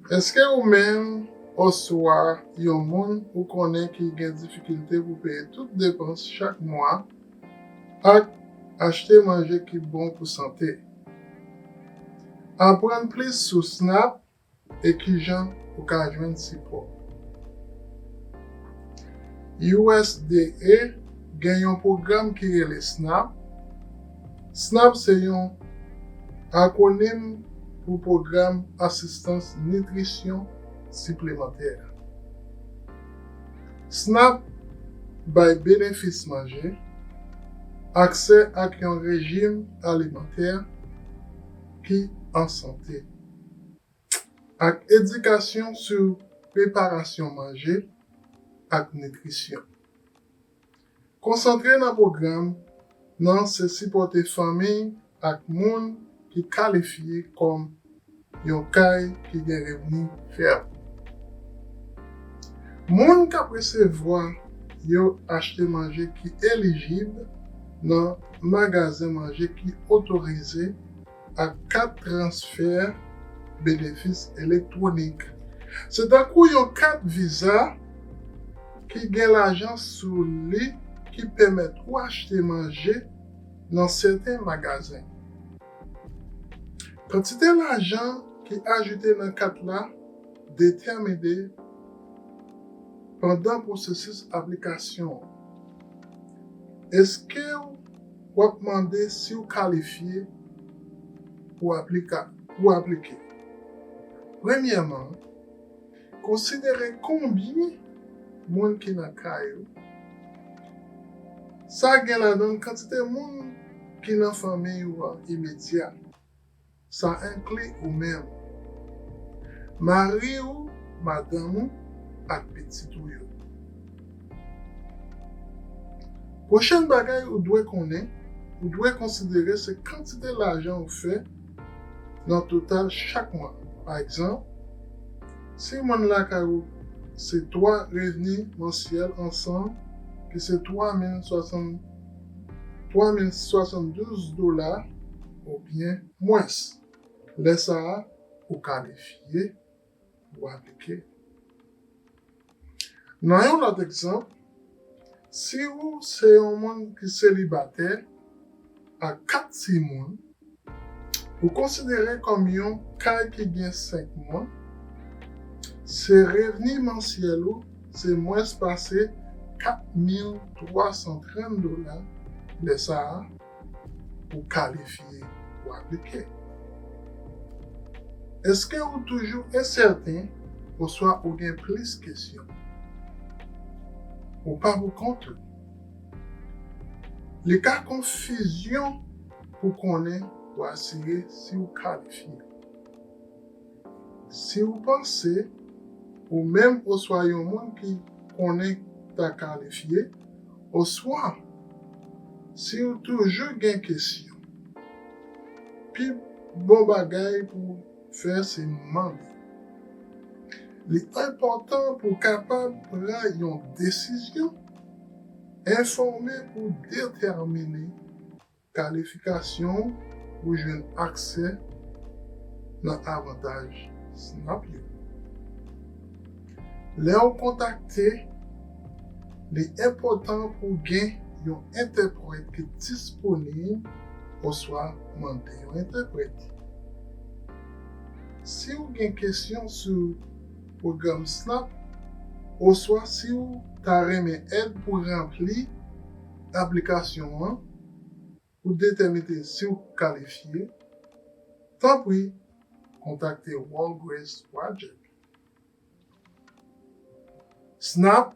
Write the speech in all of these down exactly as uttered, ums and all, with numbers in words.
Èske ou menm oswa yon moun ou konnen ki gen difikilte pou peye tout depans chak mwa ak achte manje ki bon pou sante? Aprann plis sou SNAP e kijan ou ka jwenn sipò. U S D A gen yon pwogram ki rele SNAP. SNAP se yon akwonim pou Pwogram Asistans Nitrisyon Siplemantè. SNAP bay benefis manje, aksè ak yon rejim alimantè ki an sante, ak edikasyon sou preparasyon manje ak nitrisyon. Konsantre nan pwogram nan se sipòte fanmi ak moun ki kalifye kòm yon kay ki gen revni fèb. Moun k ap resevwa yo achte manje ki elijib nan magazen manje ki otorize ak kat transfè benefis elektwonik. Se tankou yon kat viza ki gen lajan sou li ki pèmèt ou achte manje nan sèten magazen. Kantite lajan ki ajoute nan kat la detèmine pandan pwosesis aplikasyon an. Èske w ap mande si w kalifye pou aplika-, pou aplike? Premyèman, konsidere konbyen moun ki nan kay ou. Sa gen ladan l kantite moun ki nan fanmi w an imedya. Sa enkli ou menm, mari w, madanm ou, ak pitit ou yo. Pwochèn bagay ou dwe konnen, ou dwe konsidere se kantite lajan ou fè nan total chak mwa. Pa egzanp, si moun lakay ou se twa revni mansyèl ansanm ki se twa mil swasant, twa mil swasanndouz dola oubyen mwens, lè sa a, ou kalifye pou aplike. Nan yon lòt egzanp, si ou se yon moun ki selibatè ak kat timoun, ou konsidere kòm yon kay ki gen senk moun, se revni mansyèl ou se mwens pase kat mil twa san trant dola, lè sa a, ou kalifye pou aplike. Èske ou toujou ensèten oswa ou gen plis kesyon? Ou pa pou kont ou. Li ka konfizyon pou konnen pou asire si ou kalifye. Si ou panse ou menm oswa yon moun ki konnen ta kalifye, oswa si ou toujou gen kesyon, pi bon bagay pou fè se mande. Li enpòtan pou w kapab pran yon desizyon enfòme pou detèmine kalifikasyon pou jwenn aksè nan avantaj SNAP yo. Lè w kontakte, li enpòtan pou w gen yon entèprèt ki disponib oswa mande yon entèprèt. Si w gen kesyon sou pwogram SNAP oswa si w ta renmen èd pou ranpli aplikasyon an pou detèmine si w kalifye, tanpri kontakte World Grace Project. SNAP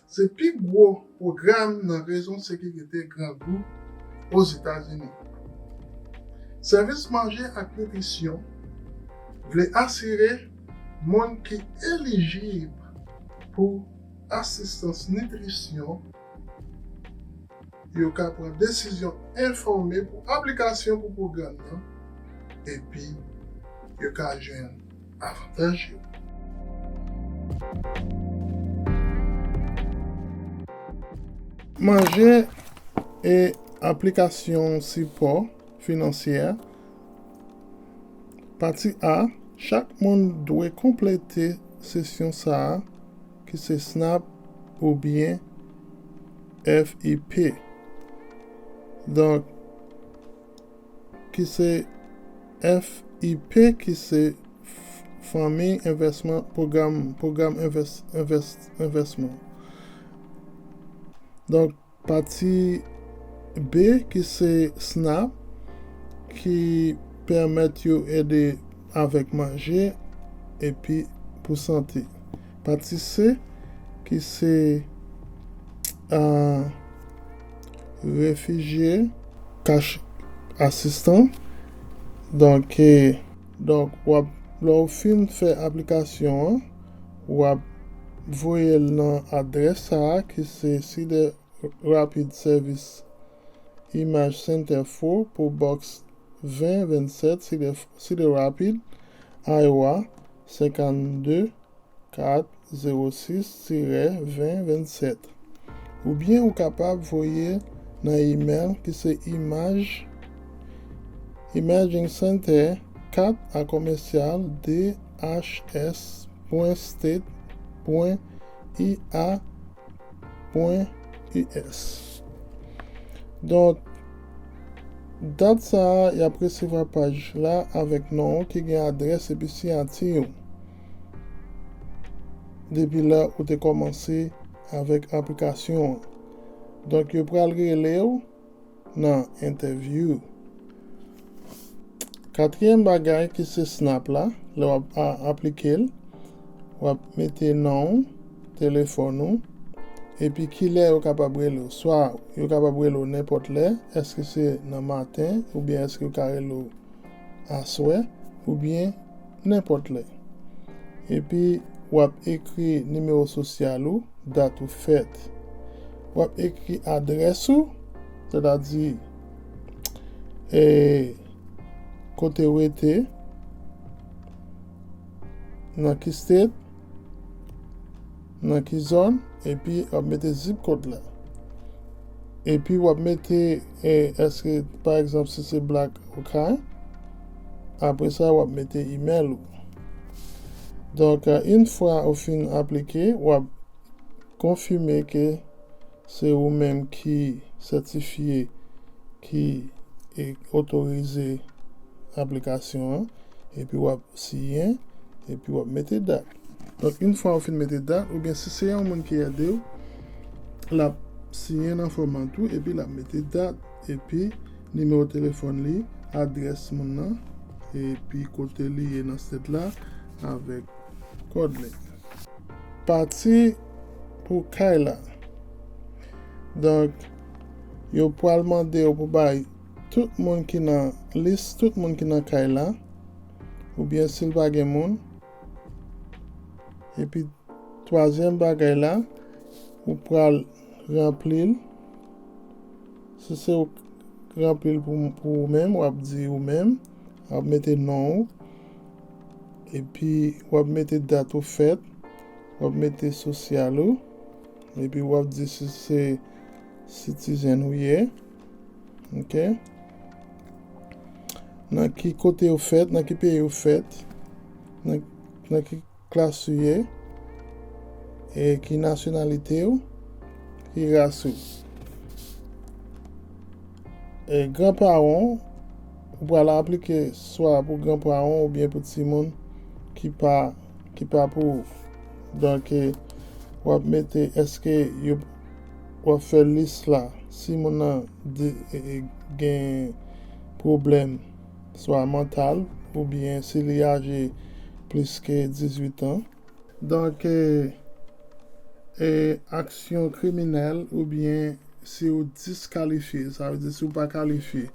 se pi gwo pwogram nan rezo sekirite grangou Ozetazini. Sèvis manje ak nitrisyon vle asire moun ki elijib pou asistans nitrisyon yo ka pran desizyon enfòme pou aplikasyon pou pwogram nan, epi yo ka jwenn avantaj yo. Manje e aplikasyon sipò finansyè. Pati A, Chak moun dwe konplete sesyon sa a, ki se snap oubyen F I P. Donk, ki se F I P, ki se f-, fanmi envèsman, pwogram, pwogram envès-, envès-, envèsman. Donk, pati B, ki se snap, ki pèmèt yo ede avèk manje epi pou sante. Pati C, ki se, ah, refijye, cash assistance. Donk, eh, donk, w ap, lè w fin fè aplikasyon an, w ap voye l nan adrès sa a, ki se Cedar Rapids Service Image Center four, P O Box ven vennsèt, Cedar, Cedar Rapids, Iowa, senkannde kat zewo sis tirè ven vennsèt. Oubyen ou kapab voye nan imèl ki se imaj, Imaging Center kat a commercial D H S point state point I A point U S. Donk, dat sa a, y ap resevwa paj la avèk non w ki gen adrès epi siyati w depi lè ou te kòmanse avèk aplikasyon an. Donk, yo pral rele w nan entèvyou. Katriyèm bagay ki se snap la, lè w ap a-, aplike l, w ap mete non w, telefòn ou, epi kilè yo kapab rele w. Swa yo kapab rele w nenpòt lè, èske se nan maten, oubyen èske yo ka rele w aswè, oubyen nenpòt lè. Epi, w ap ekri nimewo sosyal ou, dat ou fèt. W ap ekri adrès ou, sètadi, e, kote w rete, nan ki state, nan ki zòn, epi w ap mete zip kòd la. Epi w ap mete, e, èske, pa egzanp, si se Black Oak, apre sa, w ap mete imèl ou. Donk, e, yon fwa ou fin aplike, w ap konfime ke se ou menm ki sètifye, ki, e, otorize aplikasyon an, epi w ap siyen, epi w ap mete dat. Donk, yon fwa ou fin mete dat, oubyen si se yon moun ki ede w, l ap siyen nan fòm an tou, epi l ap mete dat, epi nimewo telefòn li, adrès moun nan, epi kote li ye nan state la, avèk kòd li. Pati pou kay la. Donk, yo pral mande w pou bay tout moun ki nan lis, tout moun ki nan kay la, oubyen si l pa gen moun. Epi, twazyèm bagay la, ou pral ranpli l. Si se ou k ranpli l pou, pou ou menm, w ap di ou menm, w ap mete non ou, epi w ap mete dat ou fèt, w ap mete sosyal ou, epi w ap di si se citizen ou ye, ok? Nan ki kote ou fèt, nan ki peyi ou fèt, nan, nan ki klas ou ye, e ki nasyonalite ou, ki ras ou. E granparan w, ou pral aplike swa pou granparan w oubyen pou timoun ki pa, ki pa pou ou. Donk, e, w ap mete èske yo, w ap fè lis la. Si moun nan de, e, e, gen pwoblèm, swa mantal, oubyen si li aje plis ke dizuit an. Donk, e, e, aksyon kriminèl oubyen si w diskalifye, sa vle di si w pa kalifye.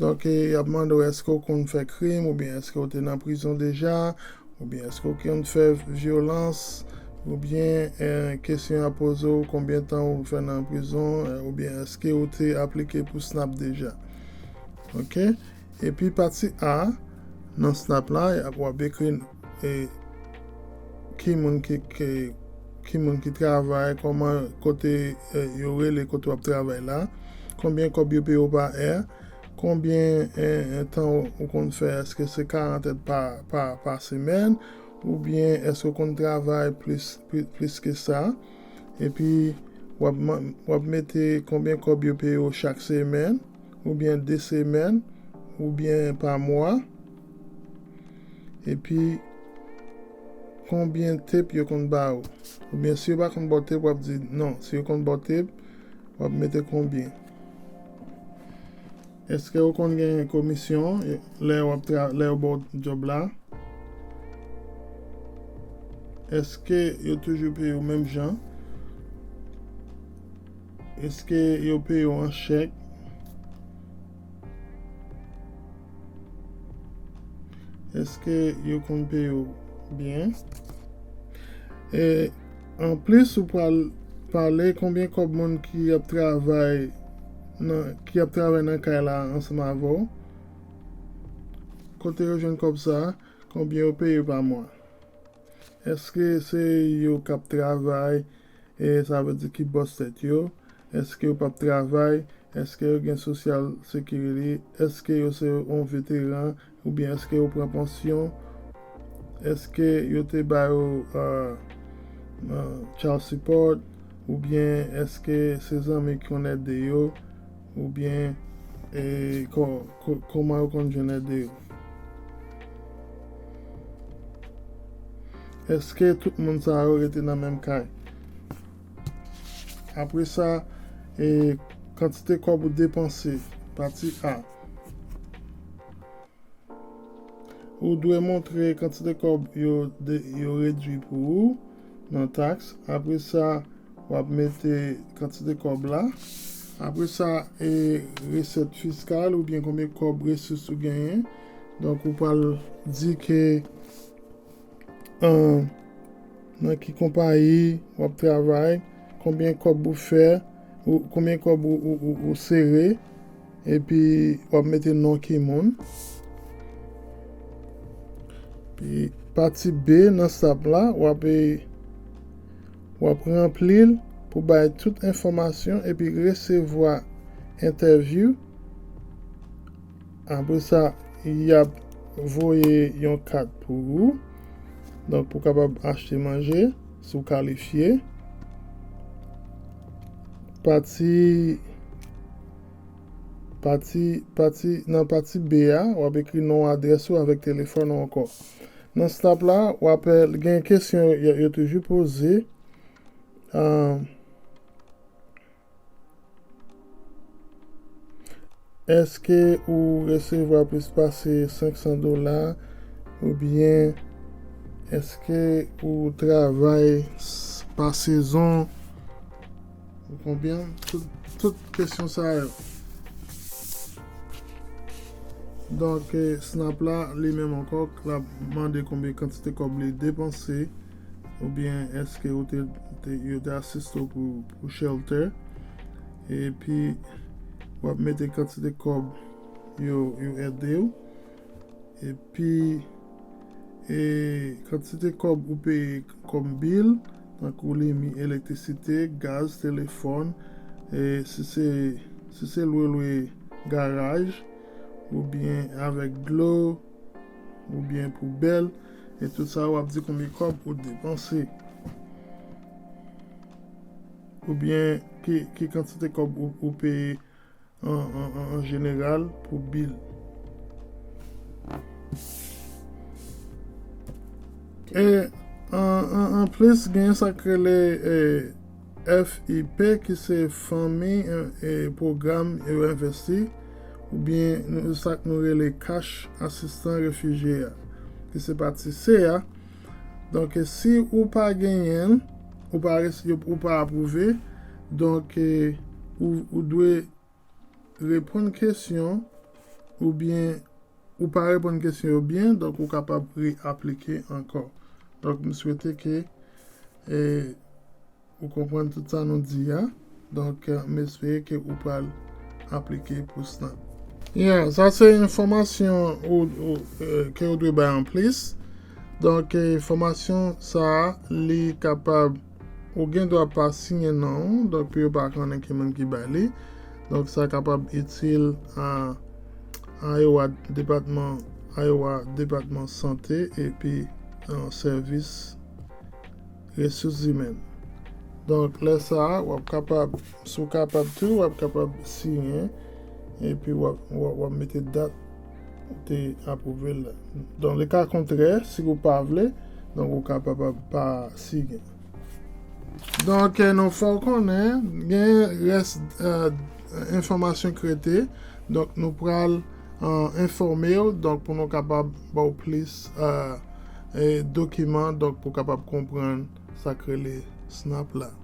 Donk, e, y ap mande w èske w konn fè krim oubyen èske w te nan prizon deja, oubyen èske w konn fè vyolans, oubyen, e, kesyon y ap poze w konbyen tan ou fè nan prizon, e, oubyen èske w te aplike pou snap deja. Ok? Epi pati A, nan snap la, y ap, w ap ekri, e, ki moun ki, ki, ki moun ki travay, kòman, kote, e, yo rele kote w ap travay la, konbyen kòb yo peye w pa è, Konbyen, eh, eh, tan ou, ou konn fè? Èske se karant èd pa, pa, pa semèn? Oubyen èske ou konn travay plis, pli-, plis ke sa? Epi, w ap, man- w ap mete konbyen kòb yo peye w chak semèn, oubyen de semèn, oubyen pa mwa. Epi, konbyen tip yo konn ba ou? Oubyen si yo pa konn ba w tip, w ap di non. Si yo konn ba w tip, w ap mete konbyen? Èske ou konn gen komisyon, eh, lè w ap tra- lè yo ba w djòb la? Èske yo toujou peye w menm jan? Èske yo peye w an chèk? Èske yo konn peye w byen? E anplis, ou pral pale konbyen kòb moun ki ap travay nan, ki ap travay nan kay la ansanm avè w. Kote yo jwenn kòb sa a? Konbyen yo peye pa mwa? Èske se yo k ap travay, e sa vle di ki bòs tèt yo? Èske yo p ap travay? Èske yo gen Social Security? Èske yo se yon veteran? Oubyen èske yo pran pansyon? Èske yo te ba yo, ah, ah, child support? Oubyen èske se zanmi ki konn ede yo? Oubyen, e, kò- kò- kòman yo konn jwenn ede yo? Èske tout moun sa yo rete nan menm kay? Apre sa, e, kantite kòb ou depanse, pati A. Ou dwe montre kantite kòb yo de- yo redwi pou ou nan taks. Apre sa, w ap mete kantite kòb la. Apre sa, e, resèt fiskal oubyen konbyen kòb resous ou genyen. Donk, ou pral di ke, an, nan ki konpayi w ap travay, konbyen kòb ou fè, ou, konbyen kòb ou, ou, ou, ou sere, epi w ap mete non ki moun. Epi pati B nan SNAP la, w ap, w ap ranpli l pou bay tout enfòmasyon epi resevwa entèvyou. Apre sa, y ap voye yon kat pou ou. Donk, pou w kapab achte manje, si w kalifye. Pati, pati, pati, nan pati B a, w ap ekri non, adrès ou avèk telefòn ou ankò. Nan SNAP la, w ap, gen kesyon yo, yo toujou poze. Ah, èske ou resevwa plis pase senk san dola? Oubyen èske ou travay s- pa sezon? Ou konprann? Tout, tout kesyon sa yo. Donk, eh, SNAP la, li menm ankò, l ap mande konbyen kantite kòb li depanse, oubyen èske ou te, te- yo te asiste w pou, pou shelter. Epi, w ap mete kantite kòb yo, yo ede w. Epi, e, kantite kòb ou peye kòm bil, tankou limi, elektrisite, gaz, telefòn, e, si se, si se lwe, lwe garaj, oubyen avèk dlo, oubyen poubèl, e tout sa, w ap di konbyen kòb ou depanse. Oubyen ki, ki kantite kòb ou, ou peye an, an, an, an jeneral pou bil. E, an, an, anplis, gen sa k rele, e, F I P, ki se Fanmi, e, e, Pwogram yo Envesti, oubyen nou, sa k nou rele Cash Asistan Refijye a, ki se pati C a. Donk, si ou pa genyen l, ou pa res- yo- ou pa apwouve, donk, e, ou, ou dwe reponn kesyon, oubyen ou pa reponn kesyon yo byen, donk ou kapab reaplike ankò. Donk, m swete ke, e, ou konprann tout sa nou di a. Donk, e, m espere ke ou pral aplike pou SNAP. Yeah, sa se enfòmasyon ou, ou, e, ke ou dwe bay anplis. Donk, e, enfòmasyon sa a, li kapab, ou gen dwa pa siyen non w, donk pou yo pa konnen ki moun ki bay li. Donk, sa kapab itil a, Iowa depatman Iowa depatman sante epi uh, sèvis resous imèn. Donk lè sa a w ap kapab, si w kapab tou, w ap kapab siyen epi w ap, w ap, w ap mete dat ou te apwouve l la. Donk le ka kontrè, si w pa vle, donk ou kapab pa siyen. Donk nou fè w konnen gen rès uh, enfòmasyon k rete. Donk nou pral uh, enfòme w, donk pou nou kapab ba w plis uh, dokiman, donk pou kapab konprann sa k rele snap la.